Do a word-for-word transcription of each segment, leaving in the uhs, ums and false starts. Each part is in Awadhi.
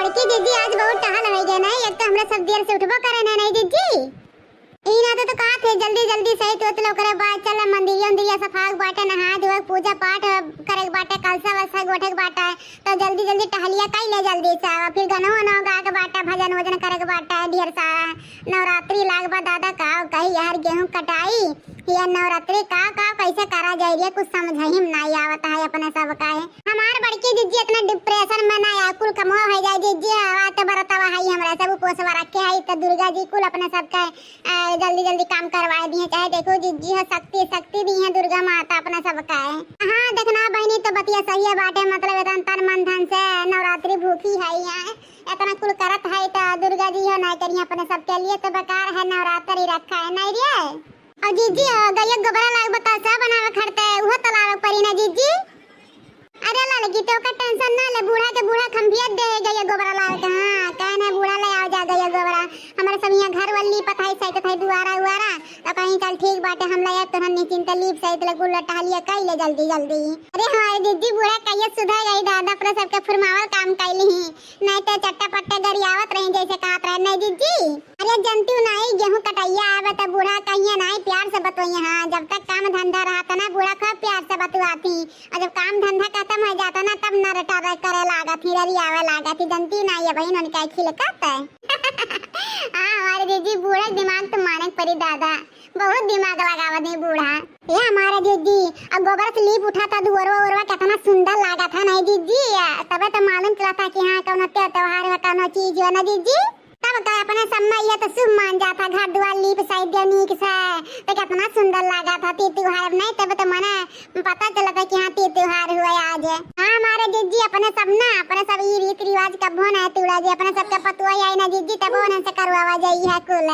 कि जिज्जी आज बहुत टहल होइ गए नहीं, एक तो हमरा सब देर से उठबो करे ना, नहीं जिज्जी? ई नाते तो कहत है जल्दी जल्दी सहित होत लो, ओकरे बाद चल मंदिरिया उंदिरिया सफावे के बाटे, नहाए धोए के, पूजा पाठ करे के बाटे, कलसा वलसा गोठे के बाटे, तो जल्दी जल्दी टहलिया कई ले जल्दी से, और फिर गनो वनो गा के बाटे, भजन वजन करे के बाटे, ढेर सारा नवरात्रि लाग बा दादा, का कही यार गेहूं कटाई, ये नवरात्रि का का कैसे करा जाए रे, कुछ समझ ही में नहीं आवत है अपने सब का है। हमार बड़की जिज्जी इतना depression में ना आए, कुल कमवा हो जाए जिज्जी, आवा तो बरतवा है हमरा सब उपवासवा रखे है, तो दुर्गा जी कुल अपने सब का अ, जल्दी जल्दी काम करवाए दिए, चाहे देखो जिज्जी हो शक्ति, शक्ति दी है दुर्गा माता अपना सबका है। हाँ देखना बहनी, तो बतिया सही है बाटे, मतलब इतना तन मन धन से नवरात्रि भूखी है यहाँ, इतना कुल करत है तो दुर्गा जी हो ना करिए अपने सबके लिए, तो बेकार है नवरात्रि रखा है नहीं रे। और जिज्जी हो गैया गोबरा लाग बकलसा बनावे खड़ते, उहो तो लावे परी ना जिज्जी। अरे ललकी, तो ओकर tension ना ले, बूढ़ा के बूढ़ा खंभियत दे है गैया गोबरा लावे के। हाँ, कहे ना बूढ़ा ले आओ जा गैया गोबरा। हमारे सब यहाँ घर वाली पथाई सहित थे दुआरा उआरा, तो कहीं चल ठीक बाटे, हम ले आए तोहन निश्चिंत लीप सहित ले कुल टहलिया कई ले जल्दी जल्दी। अरे हमारे जिज्जी बूढ़ा कहिए सुधर गई दादा, अपने सबके फुरमावल काम कैली ही, नहीं तो चट्टा पट्टा गरियावत रही जैसे कहत रहे, नहीं जिज्जी? अरे जनती नहीं, गेहूं कटैया आवे त बूढ़ा कहिए नहीं, प्यार से बतवइए। हाँ, जब तक काम धंधा रहत ना, बूढ़ा खूब प्यार से बतुआती, और जब काम धंधा खत्म हो जाता ना, तब नरटा रे करे लागत ही, ररियावे लागत ही, जनती नहीं है बहन, उनका खिलकत है। हाँ, हमारे जिज्जी बूढ़ा दिमाग तो माने के परी दादा, बहुत दिमाग लगावत ही बूढ़ा। ये हमारे जिज्जी, अब गोबर से लीप उठा था, दुअरवा उअरवा कितना सुंदर लागत है नहीं जिज्जी? तबे तो मालूम चला था कि हाँ, कौनो त्य-, त्योहार है, कौनो चीज है ना जिज्जी? तब का अपने सब में ये तो शुभ मान जाता, घर दुआर लीप साइड दियो नीक से, तो कितना सुंदर लागा था ती त्योहार नहीं, तब तो मने पता चला था कि हाँ ती त्योहार हुआ आज। हाँ हमारे जिज्जी अपने सब ना, अपने सब ये रीति रिवाज कबो ना तोड़ा जी, अपने सबके पतुआ आई ना जिज्जी, तब उन्हें से करवावा जाई है कुल।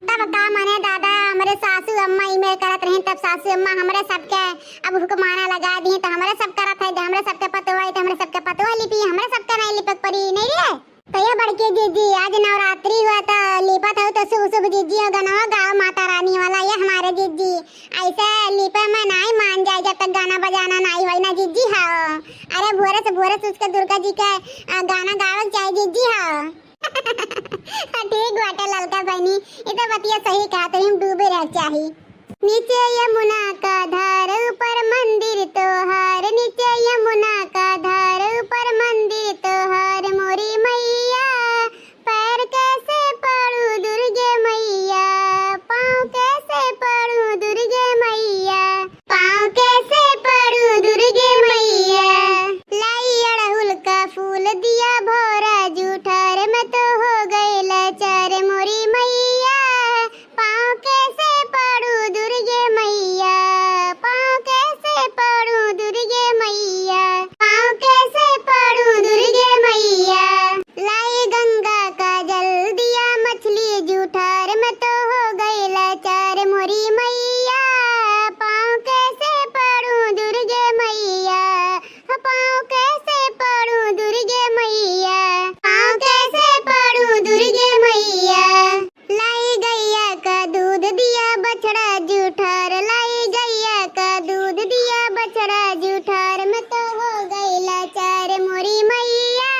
तब का मने दादा, हमरे सासू अम्मा ई मेर करत रही, तब सासू अम्मा हमरे सबके अब हुक्माना लगा दी, तो हमरे सब करत है, हमरे सबके पतुआ आई, तो हमरे सबके पतुआ लिपी, हमरे सबके नहीं लिपक परी, नहीं रे? तो ये बड़की जिज्जी, आज नवरात्रि हुआ तो लीपत हो तो शुभ शुभ जिज्जी हो गनवा गाओ माता रानी वाला, ये हमारे जिज्जी। ऐसे लीपे में नहीं मान जाए जब तक गाना बजाना नहीं होई ना जिज्जी हो। अरे भोरे से, भोरे से उसके दुर्गा जी के, अ, गाना गावे के चाहे जिज्जी हो। ठीक बाटे ललका बहनी, ये तो बतिया सही कहा, तो हम डूबे रह चाही। नीचे यमुना का धार ऊपर मंदिर तोहार, नीचे यमुना का धार ऊपर मंदिर तोहार मोरी मैया, पैर कैसे पड़ू दुर्गे मैया, पाँव कैसे पड़ू दुर्गे मैया, पाँव कैसे पड़ू दुर्गे मैया। लाई अड़हुल का फूल दिया भोरा जूठार, मैं तो हो गई लाचार मोरी मैया, पाँव कैसे पड़ू दुर्गे मैया, पाँव कैसे पड़ू दुर्गे मैया, पाँव कैसे पड़ू दुर्गे मैया। लाई गंगा का जल दिया मछली जूठार, मैं तो हो गई लाचार मोरी मैया, पाँव कैसे पड़ू दुर्गे मैया, पाँव कैसे पड़ू दुर्गे मैया, पाँव कैसे पड़ू दुर्गे मैया। लाई गैया का दूध दिया बछड़ा जूठार, लाई गैया का दूध दिया बछड़ा जूठार, मैं तो हो गई लाचार मोरी मैया,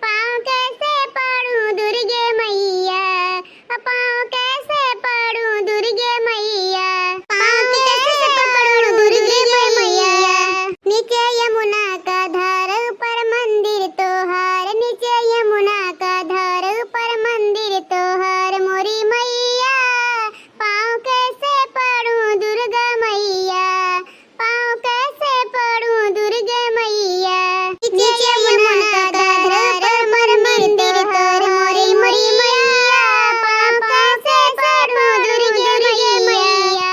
पाँव कैसे पड़ू दुर्गे मैया, पाँव कैसे पड़ू दुर्गे मैया, पाँव कैसे पड़ू दुर्गे मैया। नीचे यमुना का धार ऊपर मंदिर तोहार, नीचे यमुना का धार ऊपर मंदिर तोहार मोरी मैया, पाँव कैसे पड़ू दुर्गा मैया, पाँव कैसे पड़ू दुर्गे मैया। नीचे यमुना का धार पर मंदिर तोर मोरी मैया, पाँव कैसे पड़ू दुर्गे मैया।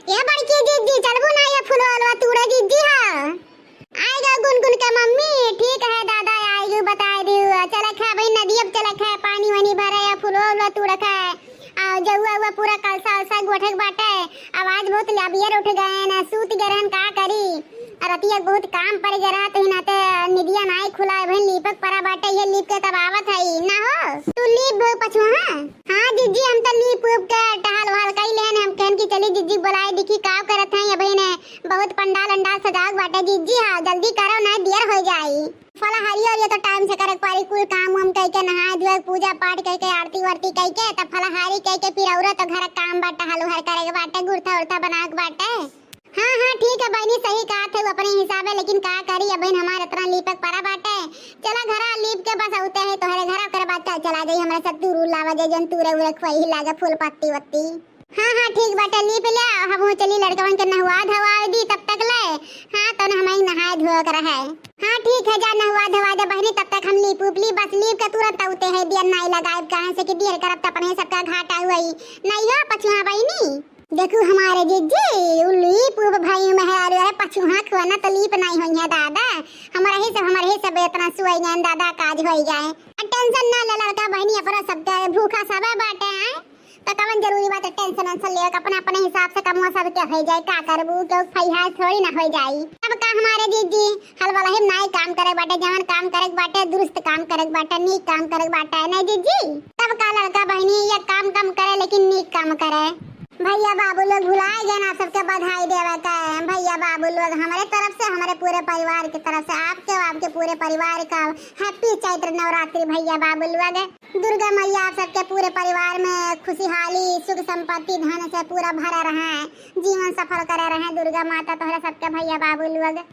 ये बड़की जिज्जी, चलबू ना ये फुलवा उलवा तूड़े जिज्जी हा। आएगा गुनगुन के मम्मी, ठीक है दादा, आएगी बताए दियो। चलक है भाई नदी, अब चलक है पानी वानी भरे, फुलवा उलवा तूड़क है। आ, जउआ उआ पूरा कलसा उलसा गोठक बाटे। आवाज बहुत लाबियर उठ गए ना, सूत गए रहन, का करी? आ, रतिया बहुत काम पड़ गए रहा, तो ही नाते निदिया नाई खुला है, भाई लीपक परा बाटे, ये लीप के तब आवत है ना हो। तू लीप भो पछुआ, हाँ? हाँ जिज्जी, हम तो लीप उप के टहल वहल कई लेन, हम कहन की चली जिज्जी बुलाए, दिखी का करत है ये भाई ने। बहुत पंडाल अंडाल सजावक बाटे जिज्जी, हाँ, जल्दी करो, नाहीं देर होइ जाई। फलाहारी और ये तो टाइम से करे के पड़ी, कुल काम वाम कइके, नहाए धोए, पूजा पाठ कइके, आरती वारती कइके, तब फलाहारी कइके फिर औरो तो घर काम बाटे, हल उहर करे के बाटे, गुरथा उरथा बनावक बाटे। हाँ, हाँ, ठीक है बहिनी, सही कहत है अपने हिसाबे, लेकिन का करी, अबहिन हमार इतना लीपक परा बाटे। चला घरा लीप के बस औते है तोहरे घरा, ओकरे बाद चल चला जाई, हमरा सब तूर उर लावा जाई, जौन तूरे उरे खुआई लागे, फूल पत्ती वत्ती। हाँ, हाँ, ठीक बाटे, लीप ले, हम चली लड़कवन के नहवा धवा दी तब तक ले। हाँ, तो न हमारी नहाए धोए के रहे। हाँ, ठीक है, जा नहवा धवा दे बहिनी, तब तक हम लीप उप ली, बस लीप के तुरंत औते है, देर नाहीं लगाए, काहे से कि देर करब त अपने सबका घाटा हुई। नाहीं हो पछुआ बहिनी। देखू हमारे जिज्जी, उ लीप उप भाई मेहरारू, अरे पछुआ खुआ ना तो लीप नाहीं होई है दादा। हमारे ही सब, हमारे ही सब इतना सुई गए दादा, काज होई जाए। आ टेंशन ना ले लड़का बहिनी, अपना सबके भूखा सबे बाटे हैं। त कवन जरूरी बात है टेंशन वेंशन लेवे के, अपना अपने हिसाब से कमवा सबके होई जाए, का करबू, केहू फैहा थोड़ी ना होई जाई। अब का हमारे जिज्जी, हल वाला ही नाई काम करे बाटे, जवन काम करे बाटे, दुरुस्त काम करे बाटे, नीक काम करे बाटे, नहीं जिज्जी? तब का लड़का बहिनी ये काम कम करे, लेकिन नीक काम करे। भैया बाबू लोग भुलाए गए ना सबके बधाई देवे के। भैया बाबू लोग हमारे तरफ से, हमारे पूरे परिवार की तरफ से आपके और आपके पूरे परिवार का हैप्पी चैत्र नवरात्रि भैया बाबू लोग। दुर्गा मैया आप सबके पूरे परिवार में खुशहाली, सुख संपत्ति, धन से पूरा भरा रहे, जीवन सफल करे रहे। दुर्गा माता तोहरा सबके भैया बाबू लोग।